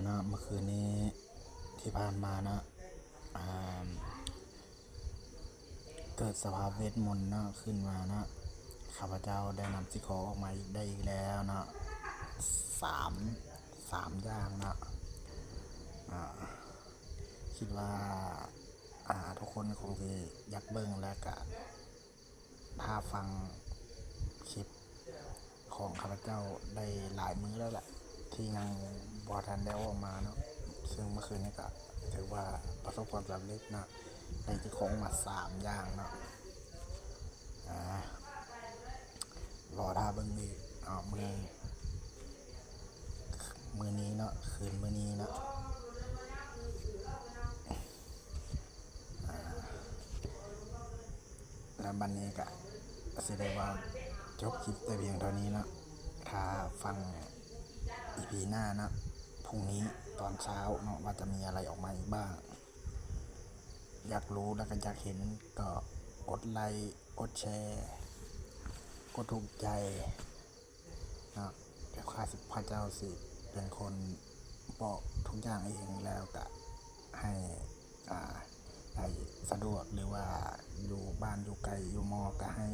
ເນາະ ເມື່ອຄືນນີ້ທີ່ຜ່ານມາເນາະ ອ່າ ເກີດສະພາບເວດມົນເນາະ ຂຶ້ນມາເນາະ ຂ້າພະເຈົ້າໄດ້ນຳສິ່ງຂອງອອກມາອີກ ໄດ້ອີກແລ້ວເນາະ ສາມ ສາມຢ່າງເນາະ ອ່າ ຄິດວ່າ ອ່າ ທຸກຄົນຄົງຊິຢາກເບິ່ງ ແລະກະຖ້າຟັງຄລິບຂອງຂ້າພະເຈົ້າໄດ້ຫຼາຍມື້ແລ້ວແຫຼະ ທີ່ຍັງບໍ່ທັນໄດ້ອອກມາເນາະ ເຊິ່ງເມື່ອຄືນນີ້ກະຖືວ່າປະສົບຄວາມສຳເລັດເນາະ ໄດ້ເຈົ້າຂອງມາສາມຢ່າງເນາະ ອ່າ ລໍຖ້າເບິ່ງອີກເນາະ ມື້ ມື້ນີ້ເນາະ ຄືນມື້ນີ້ເນາະ ອ່າ ແລ້ວບັດນີ້ກະຊິໄດ້ເວົ້າຈົບຄລິບແຕ່ພຽງເທົ່ານີ້ເນາະ ຖ້າຟັງອີພີໜ້າເນາະ ພຸ່ງນີ້ຕອນເຊົ້າເນາະ ວ່າຈະມີອະໄລອອກມາອີກບ້າງ ຢາກຮູ້ແລ້ວກະຢາກເຫັນ ກໍກົດໄລ ກົດແຊ ກົດຖືກໃຈເນາະ ແລ້ວຂ້າພະເຈົ້າຊິເປັນຄົນບອກທຸກຢ່າງເອງ ແລ້ວກະໃຫ້ ອ່າ ໃຫ້ສະດວກ ຫຼືວ່າຢູ່ບ້ານຢູ່ໄກຢູ່ມໍ ກະໃຫ້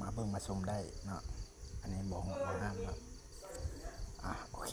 ມາເບິ່ງມາຊົມໄດ້ເນາະ ອັນນີ້ບໍ່ຮ້ອງບໍ່ຫ້າມເນາະ ອ່າ ໂອເຄ.